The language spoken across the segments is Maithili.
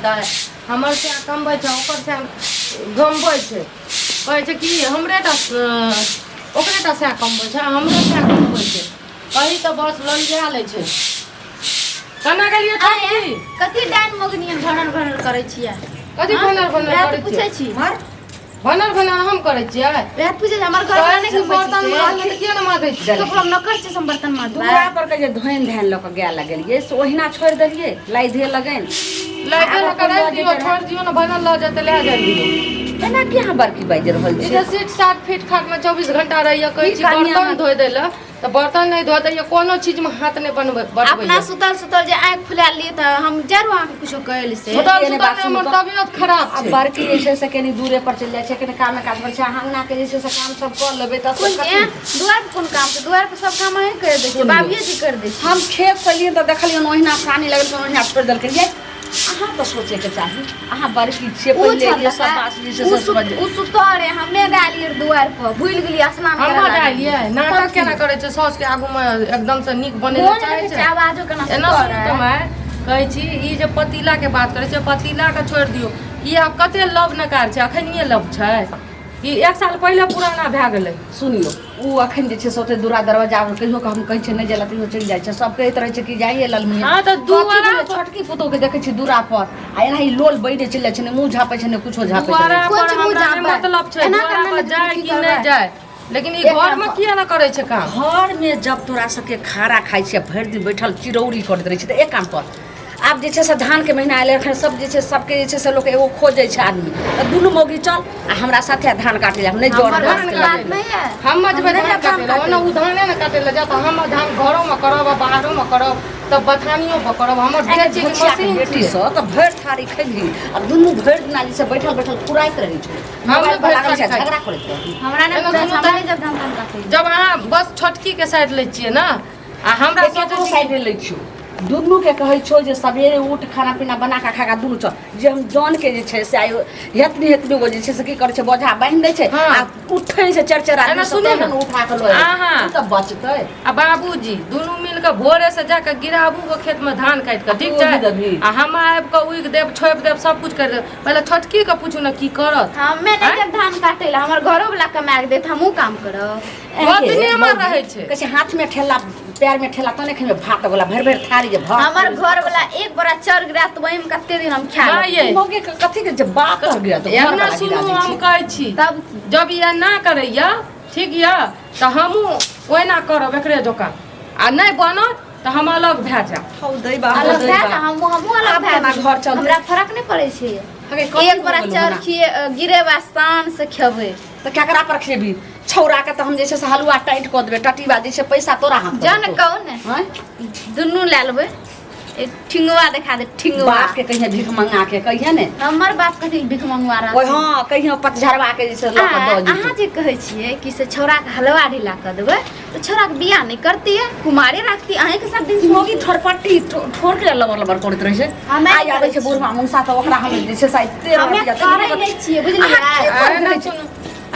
जेतै। हमर सएह कमबै छै, ओकर सएह गमबै छै। कहै छै कि हमरे टा, ओकरे टा सएह कमबै छै, हमरे सएह कमबै छै। कही तऽ बस ललिया लै छै। केना गेलियै छोटकी? कथी डाइन मोगनी भनर भनर करै छियै? कथी भनर भनर वएह तऽ करै पूछै छियै? छी। भनर भनर हम करै छियै? वएह पूछै छी, हमर घर कहै नहि छी घुमै बर्तन छी माजै लए, किया ने माजै छियै? ककरो हम नौकर छियै से हम बर्तन माजबै? दुआरा पर के जे धोनि धानि लऽ कऽ गाय लगेलियै से ओहिना छोड़ि देलियै लाइ धे लगनि। लाइटे लऽ कऽ राखि दियौ, छोड़ि दियौ ने, भनर लऽ जेतै, लए जाय दियौ। एना की अहाँ बड़की बाजि रहल ई छियै? जे सीट साट फीट खाट में 24 घंटा रहैया। कहै ई छी कनिया बर्तन धोइ दै लए तऽ बर्तन नहि धो दैया, कोनो चीजमे हाथ नहि बनबै अपना बटबैया। सुतल सुतल जे आँखि फुला लिए तऽ हम जरूर अहाँके कुछो कहै से। सुतल एने सुतल बात नहि, हमर सुनू तऽ। तबियत खराब आ छै। बड़की जे छै से कनि दूरे पर चलि जाइ छै, कनि कामे काज पर छै। अहाँ अङ्गनाके जे छै से काम सब कऽ लेबै तऽ कोन कथी? दुआर पर कोन काम छै? दुआर पर सब काम अहीं करि दै छियै, सुनियौ। बाबिये जी करि दै छै। हम खेत से एलियै तऽ देखलियनि ओहिना सानी लगल, ओहिना छोड़ि देलकै। ये अहाँ तऽ सोचैके चाही, अहाँ बड़की छियै, उ पहिले छल एलियै सब बात जे छै उ से समझ उ सुतल रहे, हमे गेलियै दुआर पर, भूलि गेलियै स्नान करे हमर लागी। डालियै नाटक केना करै छै? साउस के आगूमे एकदम से नीक बनै लए मोन चाहै देखै छै। छै आवाजो केना एना सुतल सुनू रहे। तऽ माय कहै छी, ई जे पतीलाके बात करै छै, पतीलाके छोड़ि दियौ। ई आब कते लव नकार छै? अखनिये लव छै? ई एक साल पहिले पुराना भए गेलै। सुनियौ, ओ अखन जे छै से ओते दूरा दरवाजा पर कहियो कऽ हम कहै छियै नहि जाइ लए, तैयो चलि जाइ छै। सब कहैत रहै छै कि जाइए ललमुनिया। हँ तऽ कथी दुआरा भेलै? छोटकी पुतोहके देखै छी दूरा पर आ एनाही लोल बैने चलि जाइ छै, ने मुँह झाँपै छै ने कुछो झाँपैत रहै दुआरा छै। कोन पर चीज मुँह हमरा नहि झाँपै? मतलब छै। एना दुआरा करना पर ने जाय की कि करबै? नहि जाय, लेकिन ई एक घरमे काम किया नहि करै छै काम? घरमे जब तोरा सबके खाना खाइ छियै, भरि दिन बैठल चिरौरी करैत रहै छै, तऽ एक काम कर। आब जे छै से धानके महीना एलै, एखन सब जे छै सबके जे छै से लोक एगो खोजै छै आदमी, तऽ दुनू मौगी चल आ हमरा साथे धान काटै लए। हम नहि जर हमर बस घरके के बात लगेबै। नहि है। हम जेबै नहि धान जायब धान काटै लए। ओना काटै। ओ धाने ने काटै लए जायत। हम धान घरोमे करब आ बाहरोमे करब तऽ बथानियो पर करब। हमर बेचैके भोचियाके मशीन बेटी छै। सब तऽ भरि थारी खैबही आ दुनू भरि दिना जे छै बैठल बैठल फुराइत रहै छै, हम मोबाइल पर भरि लागल छै, थारी झगड़ा करैत रहै। हमरा नहि एना पूरा सुनू हमरा तऽ नहि जब धान तान काटै। जब अहाँ बस छोटकीके साइड लै छियै ने आ हमरा सोचै केकरो छी साइड लै छियौ? दुनूके कहै छौ जे सवेरे उठ, खाना पीना बना कऽ खा कऽ दुनू चल। जे हम जनके जे छै से आइ हेतनी हेतनी गो जे छै से की करै छै, बोझा बान्हि दै छै हँ। आ उठै छै चारि चारि एना आदमी सब सुनू ने। तहन उठा कऽ लऽ जाइ अहाँ। छै। तऽ बचतै? आ बाबूजी दुनू मिल कऽ भोरे से जाके गिराबू गो खेतमे धान काटि कऽ, ठीक तू छै? उगि देबही। आ हम आबि कऽ उगि देब, छोपि देब, सब कुछ करि देब। पहिले छोटकी के पूछू ने की करत। हमे नहि जब धान काटै लए, हमर घरो वाला कमा के देत, हमहूँ काम करब। गोतनी हमर रहै छै। कहै छै हाथ में ठेला पैर में ठेला तने खेमे भात वाला भरि भरि थारी जे भात। हमर घर वाला एक बोरा चाउर गिरा तऽ ओहिमे कते दिन हम खा नहि लेब। ये मौगी के कथी के जे बाप तर गिरा तो घर एना वाला सुनू गिरा दै हम छै। कहै छी तब की? जब ई एना करैया, ठीक यऽ, तऽ हमहूँ ओहिना करब एकरे जकाँ आ नहि बनत तऽ हम अलग भए जायब। हौ दैबा, हौ अलग भए दैबा। जा, हमहूँ हमहूँ अलग आब भए केना जेबै। घर चलतै? हमरा फरक नहि पड़ै छै। हगे, कथी एक बोरा भऽ गेलौ चाउर हना? खिए गिरेबा शान से खेबै। तऽ केकरा पर खेबी? छौड़ा के तऽ हम जे छै से हलुआ टाइट कऽ देबै, टटीबा जे छै पैसा तोरा हाथ जा ने कहू ने। आँय? दुनू लए लेबै। एक ठिंगवा देखा दे, ठिंगवा। बाप के कहिया भीख मंगा के कहिया ने। हमर बाप कथी भीख मंगवा रहा? ओहि हँ, कहिया पतझड़वा के जे छै लऽ कऽ दऽ अहाँ जेतै। जे कहै छियै कि से छौड़ाके हलवा ढीला कऽ देबै तऽ छौड़ाके बियाह नहि करतियै, कुमारे राखती अहीँके सब दिन। मौगी ठोरपट्टी ठोर के लबर लबर करैत रहै छै। हमे आइ आबै छै बुढ़वा मुनसा तऽ ओकरा हम जे छै से आइ 13 हमे रुपैआ करै नहि छियै, बुझलियै? आ, एना सुनू,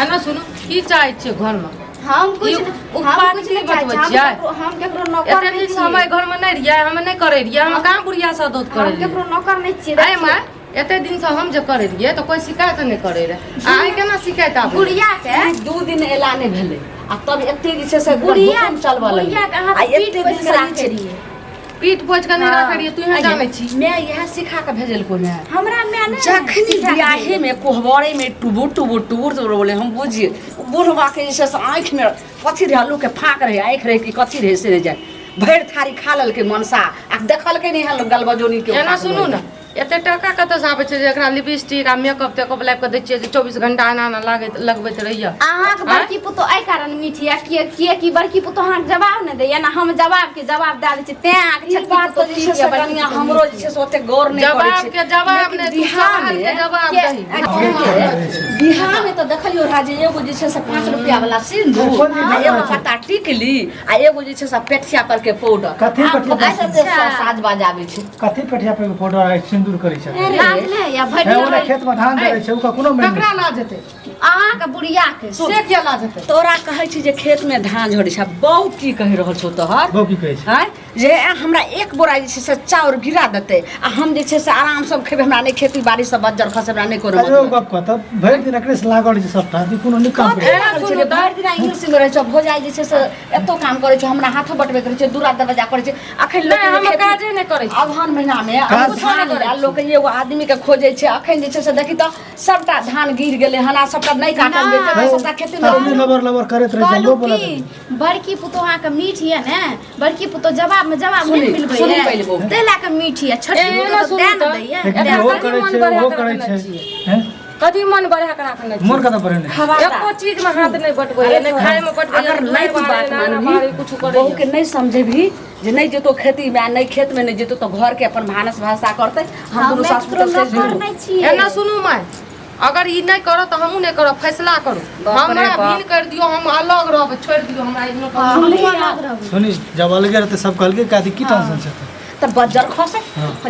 एना सुनू, की चाहै छियै घरमे? हम कुछ ई हम उपवास कुछ की नहि चाहै बतबै छियै। हम छियै? केकरो हम केकरो नौकर एते नहि दिन से छियै। हम एहि घरमे नहि रहियै, हम नहि करै रहियै, हम कहाँ बुढ़िया से दूध करै हम रहियै? केकरो नौकर नहि छियै। आइ माय, एते दिन से हम जे करै रहियै तऽ कोइ शिकायत नहि करै रहै आ आइ केना शिकायत आबै? बुढ़िया के 2 दिन एला नहि भेलै आ तब एते जे छै से बुढ़िया हुकुम चलबऽ लगलै। बुढ़िया के अहाँ आ पीठ एते पोछि दिन के से ई राखै छै रहियै। पीठ पोछि कऽ नहि राखै रहियै, तूहे जानै छी। मैं इएह सिखा कऽ भेजलको ने? हमरा माय नहि जखनी सिखा के बियाहे में कोहबरे में टुबुर टुबुर टुबुर टुबुर बोले, हम बुझिए बुढ़वा के जे छै से आँखि में कथी रहै, आलू के फाँक रहै आँखि रहै कि कथी रहै से नहि जाय, भरि थारी खा लेलकै मनसा आ देखलकै नहि हन गलबजोनी के। एना सुनू ने, एते टाका कतऽसँ आबै छै जे एकरा लिपस्टिक आ मेकअप तेकअप लाबि कऽ दै छियै जे 24 घंटा एना एना लागैत लगबैत रहैया? अहाँके बड़की पुतोह एहि कारण मीठ यऽ किए किए कि बड़की पुतोह अहाँके जवाब नहि दैया ने, हम जवाब के जवाब दए दै छी, तें अहाँके ई छोटकी बात पुतोह तऽ जे ठीक छै से यऽ, बड़की कनिया पुतोह हमरो मीठ जे छै से ओते गौर नहि करै जवाब छै के जवाब लेकिन नहि, तू बिहार सवाल के मे जवाब के- दही। बिहार में तऽ देखलियो रहा जे एगो जे छै से 5 रुपया वाला सिंदूर आ एगो पत्ता टिकली आ एगो जे छै से पेठिया पर के पाउडर। कथी आब पेठिया पर? कतऽ से साज बाज आबै छै? कथी पेठिया पर पाउडर आ सिंदूर? दूर करै छै। लाज नहि या भरि हे ओने खेत में धान जरै छै, ओकर कोनो मानि ककरा नहि। लाज हेतै? अहाँके बुढ़िया के। से किया लाज हेतै? तोरा कहै छी जे खेत में धान झड़ै छै, बहू की कहि रहल छौ तोहर? बहू की कहै छै? आँय, जे हमरा एक बोरा जे छै से चाउर गिरा देतै आ हम जे छै से आरामसँ खेबै, हमरा नहि खेती बाड़ी सब बज्जर खसे, हमरा नहि कोनो अरे ओ मतलब। गप कह तऽ भरि दिन एकरे से लागल रहै छै सबटा कि कोनो नीक काम करै छै। कथी लागल छै रे? भरि दिना इंग्लिश मे रहै छौ, भौजाइ जे छै से एतो काम करै छौ, हमरा हाथो बटबै करै छै, दूरा दरवाजा करै छै। अखन लोक नहि, हम खेती- काजे नहि करै छी। अगहन महीना मे काज कुछो नहि करै छी। लोक एगो आदमी के खोजै छै। अखन जे छै से देखी तऽ सबटा धान गिर गेलै हन आ सबटा नहि काटल जेतै तऽ सबटा खेती मे अपने लबर लबर करैत रहै छै, कहलहुँ हमरो बोलत। की बड़की पुतोह अहाँके मीठ यऽ ने, बड़की पुतोह जवाब में जवाब सुनी, नहि मिलबै सुनी पहिले बहू। ताहि लए कऽ मीठ यऽ। छोटकी ए, पुतोह सुनू तऽ तें ने तऽ। दैये। लेकिन एकरा ओहो कथी करै मन छै, बढ़ा ओहो कऽ करै रखने छै। छियै? हैं? कथी मन बढ़ा कऽ रखने छियै? मोन कतऽ बढ़ेने छै? खबरदार। एको चीज में हाथ नहि बटबै, नहि खाय में बटबै, अगर नहि तू बात मानबही, कुछ बहू के करै। नहीं समझेबही जे नहि जेतो खेती में, नहि खेत में नहि जेतो तऽ घर के अपन भानस भाषा करतै, हम दुनू हमे सास ककरो पुतोह चलि नौकर जेबौ। नहि छियै। एना सुनू माय, अगर ई नहि करत तऽ हमहूँ नहि करब। फैसला करू, बाप रे हमरा बाप। भिन्न करि दियौ, हम अलग रहबै, छोड़ि दियौ हमरा इग्नोर करू। हमहूँ अलग रहबै। सुनी, जब अलगे रहतै सब कहलकै कादी की टेंशन छै तऽ? तऽ बज्जर खसे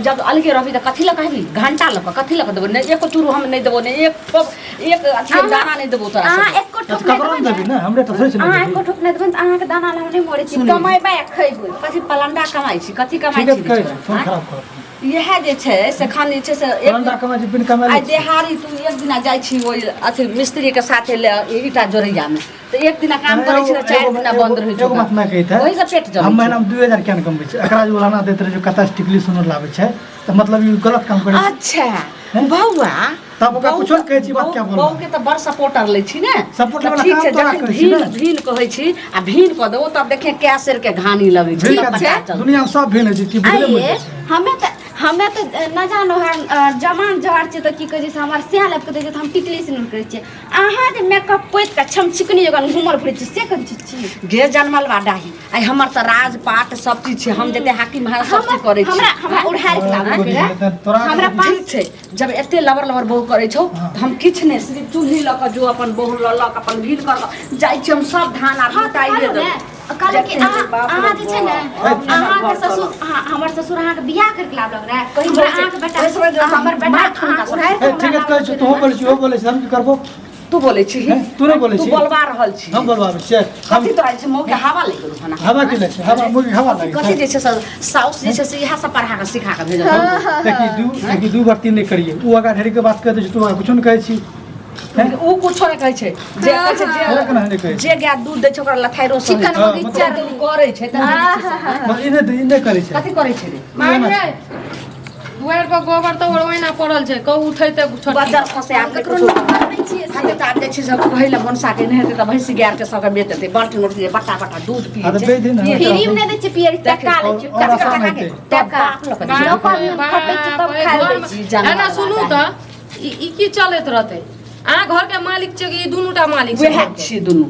जब अलगे रहबी तऽ कथी लऽ कहबी? घंटा लऽ कऽ कथी लऽ कऽ देबो? नहि एको चूरू हम नहि देबो, नहि एक ठोप एक अथी दाना नहि देबो तोरा अहाँ सबके। एको तऽ ठोप नहि ककरो देबै नहि देबही ने? ने, हमरे तऽ थोड़े छै। अहाँ नहि एको देबही। ठोप नहि देबै तऽ अहाँके दाना लए हम नहि मरै छी। सुनी। कमेबै आ खैबै। कथी पलंडा कमाइ छी, कथी कमाइ ठीके छी तऽ कहै रे छै, छोरा? फोन आँय? खराब कर। इएह जे छै से खान जे छै से एक पलंडा कमाइ छै, बिन कमाइ आइ देहारी तू एक दिना जाइ छी ओहि अथी मिस्त्री के साथे ले ईटा जोड़ैयामे तऽ एक दिना काम करै छी तऽ 4 दिना बंद रहै छै। एगो बात मैं कहैत है, ओहि से पेट जरै हम छै। महीना में 2000 किया नहि कमबै छै? एकरा जे उलाना दैत रहै छै, कतऽ से टिकली सुनर लाबै छै, तऽ मतलब ई गलत काम करै छै। अच्छा हैं? बौआ, तब ओकरा बहू कुछो नहि कहै छी, बात क्या बोलबा? बहू के तऽ बड़ सपोर्टर लै छी ने। सपोर्ट तऽ वाला ठीक काम छै, तोरा जखन करै छी भीन ने। भीन कहै छी आ भीन कऽ देबो तब देखिए कै सेर के घानी लगै छै। भीन तब का पता चलतै। दुनिया में सब भीन होइ छै कि बुझले आइए बुझले छै। हमे तऽ न जानो हम जमान जवार छियै तऽ की कहै छै से हमर सएह लाबि कऽ दै छै तऽ हम टिकली सिनुर करै छियै। अहाँ जे मेकअप पोति कऽ छमछिकनी जकाँ घूमल फिरै छियै से कोन चीज छियै? गे जनमल बा डाही, आइ हमर तऽ राजपाट सब चीज छै, हम जते हाकिम है सब चीज करै छी। हमरा हमरा उड़ारि के लाबै गोदी छै। तोरा हमरा पास ठीक छै, जब एते लबर लबर बहू करै छौ तऽ हम किछु नहि, सिर्फ चूल्ही लऽ कऽ जो अपन बहू लऽ लऽ कऽ अपन भीड़ कर कऽ जाइ छी, हम सब धान आर हँ तऽ लुटाइए कहलहुँ देबै। ने, कहलहुँ कि जते अहाँ बाप रे अहाँ जे छै ने बाप, अहाँके घर ससुर अहाँ हमर ससुर अहाँके बियाह करके लाबलक रहे, कही हमरा बोलै छै, अहाँके बेटा ओहि समय जे हमर बेटा मार खान अहाँ का उड़ारि ए कऽ ठीक हमरा है, कहै लाबलक छी, तोहूँ बोलै छी, ओहो बोलै छै, हम की करबो? तू बोलै छी? हैं? तू नहि बोलै तू छी? बोलबा रहल छी। हम बोलबाबै छियै? हम कथी तोरा जे छै मौके हवा लागि गेलौ हन? हवा की लै छै? हवा मुर्गी हवा लागै कथी छै? जे छै से साउस जे छै से इएह सब पढ़ा कऽ सिखा कऽ भेजल हन। देखी दू, देखी दू बार तीन नहि करियै। ओ आगाँ ढेरी के बात कहि दै छै, तू आगाँ कुछो नहि कहै छी। हैं? ऊ कुछो नहि कहै छै, जे कहै छै तोरा केना नहि कहै जे छै? जे गाय दूध दै छै ओकरा लथाइरो चिकन हँ, मुर्गी मतलब- चरली करै छै तऽ मतलब ई नहि, ई नहि करै छै। कथी करै छै रे? माय रे, दुआरि पर गोबर तोबर ओहिना पड़ल छै, कहू उठेतै छोटकी। बज्जर खसे आब ककरो ककरो नौकर नहि छियै से। खाते तऽ आब जाइ छै सब कहै लए भनसा के नहि हेतै तऽ भैंसी गाय के सबके बेच देतै, बाल्टी उल्टी जे बट्टा बट्टा दूध हँ पियै तऽ छै। बेच दे ने। फ्री में नहि दै छियै, पियरी टका लै छियै। और टका आसान टका के हेतै। टका बाप लऽ कऽ दै छै। नौकर नियन खटै छियै तब बाप रे, खाइ लै घरमे- छियै। जानवर एना सुनू वाला। तऽ ई की चलैत रहतै? अहाँ घर के मालिक छियै कि ई दुनू टा मालिक छै? वएह छियै दुनू।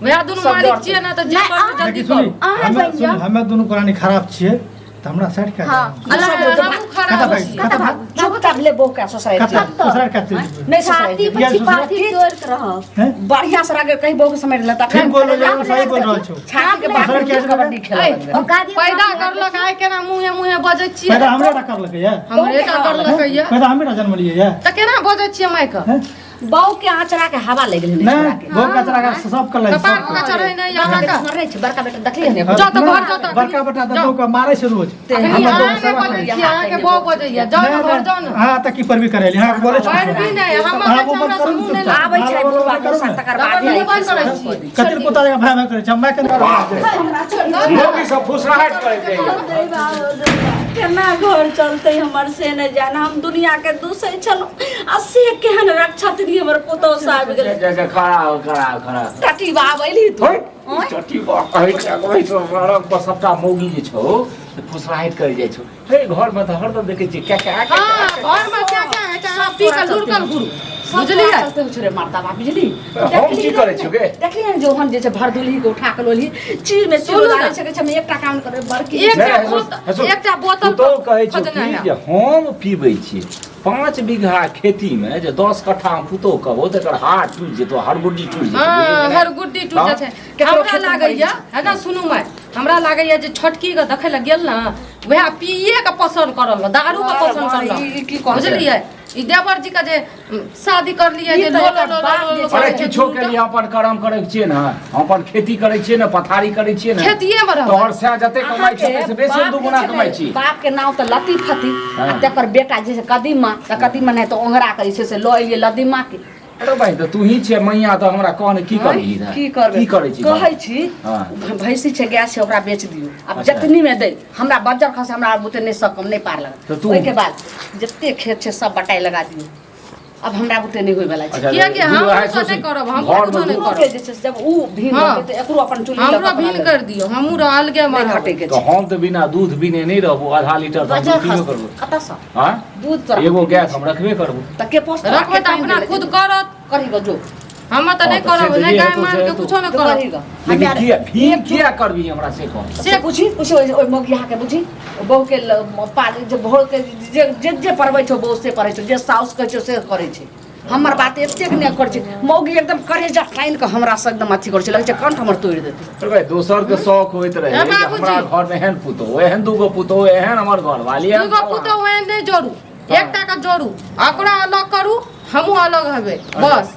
वएह दुनू सब मालिक डर छियै ने तऽ जे नहि, करतै अहाँ- जल्दी देखी सुनी, करू। अहाँ हमे बनि सुनी, जाउ। हमे दुनू प्राणी खराब छियै तऽ हमरा साइड कए हँ। जाउ। अल्लाह, सब हमहूँ कतऽ खराब भागि? छी। कतऽ भाग? चुपचाप ले बहू के ससुरारि कतऽ चलि। ससुरारि कतऽ चलि जेबै? नहि ससुरारि छाती जेबै। पर यार छिपाती तोड़ि के रहब। हैं? बढ़िया से रह कहीं बहू के समझ ले तखन ठीक बोल रहल छौ, सही बोल रहल छौ। छाती के बात ससुरारि किया जेबै? कबड्डी खेलऽ लगबै। औकात पैदा करलक आइ केना मुँहे मुँहे बजै छियै? पैदा हमरे टा करलकै ये? हमरे टा करलकै ये। पैदा हमरे टा जनमलियै ये? तऽ केना बजै छियै मायके? हैं? बहू के आँचरा के हवा लागि गेलै नहि छोरा के। बहू कचरा के सब कर कपार पर चढ़ै नहि बड़का अहाँके। बेटा रहै छै, बड़का बेटा देखलियै ने? जाउ तऽ घर जाउ तऽ। बड़का बेटा तऽ बहू के मारै छै रोज। अखनी हमर अहाँ बहू नहि सेवा बजै करै छै। छियै, अहाँके बहू बजैया। जाउ ने नहि, घर जाउ ने। अहाँ तऽ की परवी करेली? अहाँ बोलै छै पैरवी नहि, हमर अहाँ बच्चा ऊपर हमरा करू से मुँह नहि चुपचाप। आबै छै अहाँ बुढ़वा करू मौसा ने। तकर रबर बाद मुँह बंद करै छियै। कतेक पोता जकाँ भाय भाय करै छै, हम माय के नहि करबै। मौगी सब फुसराहट करैत रहैए। केना घर चलतै हमर से नहि जान। हम दुनिया के दूसै छलहुँ आ से केहन रक्षा दीदी हमर पुतोह से आबि गेलै। जा जा, खड़ा हो, खड़ा हो, खड़ा हो। टटीबा आब अयली तू? होइ, चटी बा कहै छै, कहै छौ, सड़क पर सबटा मौगी जे छौ से फुसराहट करै जाइ छौ। हे, घरमे तऽ हरदम देखै छियै क्या क्या क्या। हँ, घरमे क्या क्या होइ छै? अहाँ पी कऽ लुढ़कल घुरू, बुझलियै? चलते होइ छै रे मर्दा बाप, बुझली? हम की करै छियौ गे? देखलियै ने, जोहन जे छै भरदुलही के उठा के लोलही चीर में सुनू चूर ने। डालै छै, कहै छै हम एकटा काम करबै बड़की। एकटा नहि, बोतल हे सुन, एकटा बोतल पुतहु कहै छौ खोजने कि है। जे हम पीबै छी 5 बीघा खेतीमे जे 10 कट्ठा हम पुतहु कहबो तऽ एकर हाथ टूटि जेतौ, हरगुड्डी टूटि जेतौ। हँ, बुझलियै कि नहि? हर गुड्डी टूट जाइ छै। केकरो हमरा खेतमे लागैया पड़ै है ना, सुनू माय, हमरा लागैया जे छोटकी के देखै लए गेल ने वएह पिए के पसंद करल दारू के पसंद करल ई की कहै छै? बुझलियै ई देवर जी के जे शादी करलियै ई जे तऽ लो एकर लो लो बाप लो जे लो छै। अरे किछो के लिए अपन करम करै छियै ने, हम अपन खेती करै छियै ने, पथारी करै छियै ने, खेतिए मे रहबै। तोहर सएह जते कमाइ छै अहाँके से बेसी बाप दू गुना जे छै कमाइ ने, छी। बाप के नाम तऽ लती फती हाँ। आ तकर बेटा जे छै कदीमा, तऽ कदीमा नहि तऽ ओंगरा के जे छै से लऽ एलियै लदीमा के। अरे भाई तऽ तू ही छै मैया, तऽ हमरा कह ने की करबही इधर? की करबै की करै छी? कहै छी हाँ। भैंसी छै गाय छै ओकरा बेच दियौ आब। अच्छा। जतनी मे दै हमरा बज्जर खसे हमरा बुते नहि सकम नहि पार तऽ लगत। तू- ओहिके बाद जते खेत छै सब बटाइ लगा दियौ, अब हमरा बुते नहि होय वाला छै। अच्छा, किएकि दू हम अढ़ाई कुछो सौ नहि करब, हम घरमे कुछो नहि दू- करब। के जे छै से जब ऊ भीन हाँ। रहतै तऽ एकरो अपन चुल्ही लऽ हमरो कऽ अपना भिन लेबै। कर दियौ, हमहूँ अलगे नहि मरब। खटै के तऽ छै। हम तऽ बिना दूध बिने नहि रहबो, आधा लीटर तऽ हम बजर दूध पीबे खस करबो। कतऽसँ हाँ दूध तोरा एगो गैस हम रखबे करबो। तऽ के पोसतौ? रखबै के तऽ पानि अपना देबै? खुद करत। करही गो जो। हम तऽ नहि हाँ, तऽ से करब, तऽ नहि जे गाय हेतौ माल से के हेतौ। कुछो नहि तऽ करब। करही गो। लेकिन हमरा- किया भीन किया करबी हमरा से कह। से पूछी पूछी ओहि ओहि मौगियाके बुझी बहू के पाल जे बहू के जे जे जे पढ़बै छौ बहू से पढ़ै छौ, जे साउस कहै छौ से करै छै। हमर बात एतेक नहि करै छै मौगी, एकदम करेजा टानि कऽ हमरा से एकदम अथी करै छै, लगै छै कंठ हमर तोड़ि देतै। अरे भाई दोसर के शौक होइत रहे ए जे बाबूजी। हमरा घर में एहन पुतोह, एहन दूगो पुतोह, एहन हमर घर वाली, एहन दूगो फलाना। पुतोह एहन नहि जोड़ू, हाँ। एकटा के जोड़ू, ओकरा अलग करू, हमहूँ अलग हेबै बस।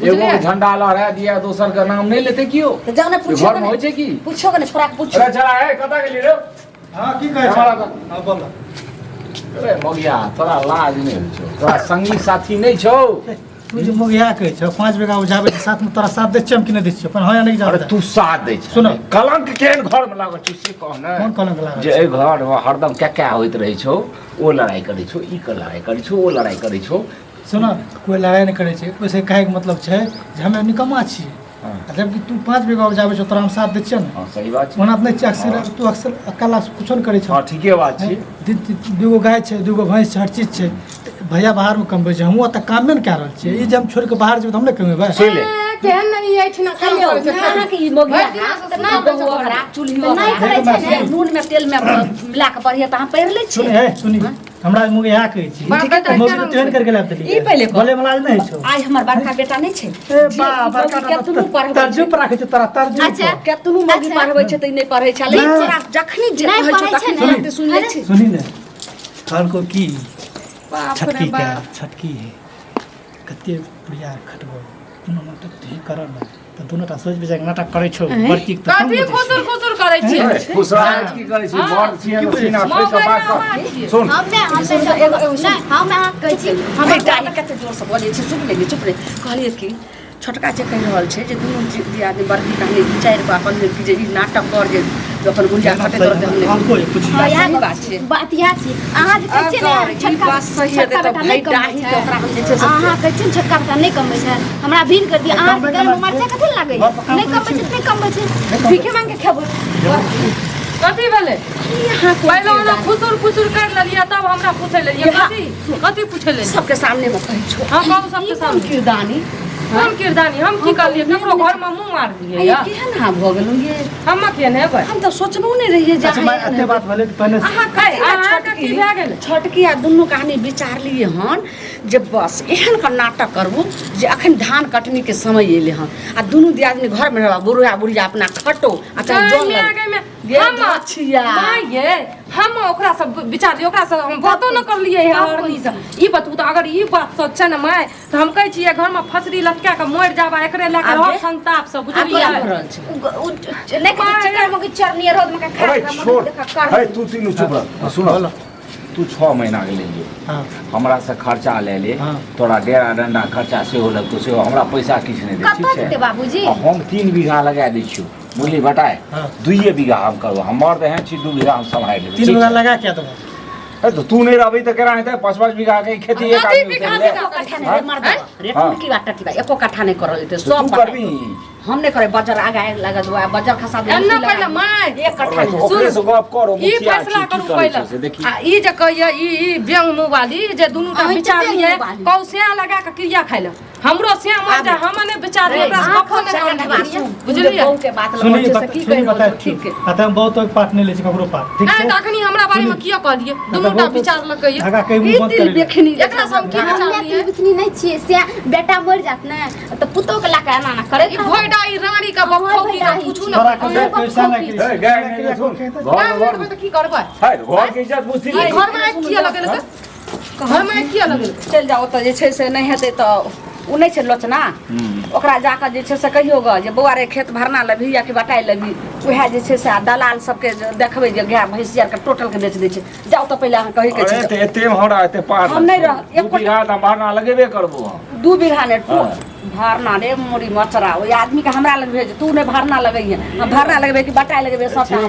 एगो के बुझलियै? झंडा लहरा दिया दोसर के नाम नहि लेते कियो। तऽ जाउ ने पूछियो घर में होइ छै की? पूछियो ने छोड़ा के पूछियो। अरे चला है कतऽ गेली रे? हाँ की कहै छै? हमरा तऽ- हाँ बोल। अरे मगिया तोरा लाज नहि होइ छौ? तोरा संगी साथी नहि छौ? तू जे मोगिया कहै छौ 5 बीघा उपजाबै छै साथमे तोरा साथ दै छियै हम कि नहि दै छियै? अपन हँ या नहि अरे जाब। तू साथ दै छै। सुनो। कलंक केहन घर में लागल छौ से कह ने। कोन कलंक लागल जे छै? एहि घर में हरदम क्या क्या होइत रहै छौ, ओ लड़ाइ करै छौ, ई के लड़ाइ करै छौ, ओ लड़ाइ करै छौ। सुन, कोइ लड़ाइ नहि करै छै, ओहिसँ कहैके मतलब छै जे हमे निकम्मा छियै। हाँ। आ जबकि तू 5 बीघा उपजाबै छौ, तोरा हम साथ दै छियै ने? हाँ सही बात छै। ओना तऽ नहि छियै अक्सर, तू अक्सर अकेला कुछो नहि करै छौ। हाँ ठीके बात छै। दूगो गाय छै, दूगो भैंस छै, हर चीज छै। भैया बाहरमे कमबै छै, हमहूँ ओतऽ कामे ने कए रहल छियै। ई जे हम छोड़ि कऽ बाहर जेबै तऽ हम नहि कमेबै? सुनि ले। ए, केहन नहि एहिठिना काम हेलो, करै छै? अहाँके ई मौगिया भरि दिना से तऽ सुना बहू दै छै ओकरा चूल्ही तऽ नहि ओकरा करै छै ने। नून में तेल में मिला कऽ बढ़िया तऽ अहाँ पहिर लै सुन छियै। हे सुनी, हमरा मुँह इएह कहै छी। बाप बेटा मौगी एके रंग ट्रेन छै। करके लाबि देलियै। ई पहिले कह। बोले वाला नहि छौ। आइ हमर बड़का बेटा नहि छै ए जे बा ई बड़का मौगी केतनो पढ़बै तर्जू छै पर राखै छै तोरा तर्जू अच्छा। पर। केतनो मौगी अच्छा। पढ़बै छै तऽ ई नहि पढ़ै छै, लेकिन नहि। तोरा जखनी जे नहि कहै छौ पढ़ै छै तखनी ने। तुरन्ते सुनि लै छै। सुनी ने, कहलको की बाप रे छटकी के बाप। छटकी है कते प्रिया खटबो कोनो नाटक तुही कर ने तऽ दुनू टा सोचि विचारि कऽ नाटक करै छौ बड़की तऽ कम कथी बुझै खुसुर छै। खुसुर करै छियै? अरे, फुसराहट की करै छी? मर्द छियै की तऽ बुझै सीना छी? ठोकि कऽ बात मौगा कर। सुन हमे हमे एगो एगो नहि, हम अहाँके कहै छी हमर बेटा ई कते जोरसँ बजै छै, चुप नहि चुप नहि। कहलियै कि छोटका जे कहि रहल छै जे दुनू दियादनी बड़की कहानी विचारि कऽ अपन कि जे ई नाटक कर जे अपन गुंजा खटैत रहतै हम नहि। हमको जे पुछि हँ, इएह सही बात छै। बात इएह छी, अहाँ जे कहै छियै ने अगर ई छोटका बात सही छोटका हेतै तऽ बेटा नहि भाइ कमबै डाही छै। के ओकरा हम जे छै से अहाँ कहै छियै ने छोटका बेटा नहि कमबै छै, हमरा भिन कर दिअ। अहाँके कमबै गरम केना मरचाइ छै? कथी लए लागैए? घर पर काम नहि करै कमबै छै छियै। तऽ नहि कमबै छै, कमबै। भीखे मांगि के खेबै। कथी भेलै? की अहाँ कोन पहिले ओना किरदानी? खुसुर खुसुर कर लेलियै तब हमरा पूछै लेलियै। यहाँ- कथी कथी पूछै लेलियै? सबके सामने मे कहै छौ। हम कहू सबके ई कोन सामने। किरदानी? कोन किरदानी? हम की हम तऽ करलियै? उम्मीद केकरो नहि घर में मुँह मारलियै? आ या ये केहन अहाँ भऽ गेलहुँ ये? हम केहन हेबै? हम तऽ सोचलहुँ नहि रहियै जे अच्छा अहाँ माय एहन एते हेबै। बात भेलै तऽ पहिने अहाँ कथी लए अहाँके की छोटकी भए गेलै? छोटकी आ दुनू कहानी विचारलियै हन जे बस एहन के नाटक करबू जे अखन धान कटनी के समय एलै हन आ दुनू दियादनी घरमे रहब, बुढ़िया बुढ़िया अपना खटो आ चाहे जन गै लग गै गे हम दछिया। माय ये, हम ओकरा सब विचारलियै, ओकरा सब हम बातो न करलियै हे हरनी से। ई बतू तऽ अगर ई बात सच छै ने माय, तऽ हम कहै छियै घरमे फसरी लटका कऽ मरि जाब आ एकरे लए कऽ आब रहब गे? संताप से आब बुझलियै? किया भऽ रहल छै? नहि कहै छै चक्कर मे चरनी रौद मे खा अरे छोड़ कर। हे तू तीनू चुप रह। सुन, बोलो। तू 6 महीना के लेलियै, हाँ हमरा से खर्चा ले ले। हाँ। तोरा डेरा डंडा खर्चा सेहो लगतौ, सेहो हमरा पैसा किछु नहि दे। कतऽ ठीक छै जेतै बाबूजी? आ हम 3 बीघा लगा दै छियौ, बुझली बटाय? हाँ। 2 बीघा हम करबो, हम मर्द एहन छी, 2 बीघा हम सम्हारि लेबै। 3 ठीक बीघा छै? लगा के देबो। ए, तऽ तू नहि रहबही तऽ केना हेतै? 5-5 बीघा के खेती एक कथी आदमी बीघा उतारि ले। बीघा? एको कट्ठा नहि हाँ? रे मर्द रे। हाँ। की बात टटी बा, एको कट्ठा नहि करल जेतै तऽ सब तू बटाइ। करबही? हम नहि करै, बजर आगा लागत वएह बजर खसा दे। एना पहिले माय एक कट्ठा अरे नहि। ओकरे से गप करो ई मुखिया फैसला छी, की करू करै पहिले छै से देखी। आ ई जे कहैया ई ई व्यंग मुँह वाली जे दुनू टा अहीं तऽ विचारलियै व्यंग मुँह वाली। कौशिया लगा कऽ क्रिया खाइ लए, हमरो से मर जाए हम नहि बेचारी ओकरा से गप्पो नहि करबै बुझलियै बहू के बात सुनी लगै छै से की सुनी कहि रहल बता छौ, ठीक आ तऽ हम बहुत पाठ नहि लै छी ककरो पाठ ठीक नहि छै तऽ अखनी हमरा बारे मे किया कहलियै दुनू टा विचार लकैया धागा कहीं मुँह ई बंद तिल करै बेखनी एकरा से हम की हमे विचारलियै तिल बिखनी नहि छियै से बेटा मरि जात ने तऽ पुतोह के लऽ कऽ एना एना करैत ई भोइडा ई रानी के बखौकी के पूछू ने तोरा के पैसा नहि हे, गाय नहि सुन घर गाय घर नहि तऽ की करबै है घर के इज्जत बुझती ई घर मे आगि किया लगेलकै घर मे आगि किया लगेलकै चलि जाउ ओतऽ जे छै से नहि हेतै तऽ ओ नहि छै लोचना ओकरा जाकऽ जे छै से कहियौ गऽ जे बौआ रे खेत भरना लेबही या कि बटाइ लेबही उएह जे छै से आ दलाल सबके जे देखबै जे गाय भैंसी आरके टोटलके बेच दै छै जाउ तऽ पहिले अहाँ कहैके अरे छै तऽ एते मे हमरा एते पार हम नहि रह- दू बीघा तऽ भरना लगेबे करबो हम 2 बीघा नहि हाँ। भरना रे मोरी मचरा ओहि आदमीके हमरा लग भेज तू नहि भरना लगैहे हम भरना लगेबै कि बटाइ लगेबै सबटा।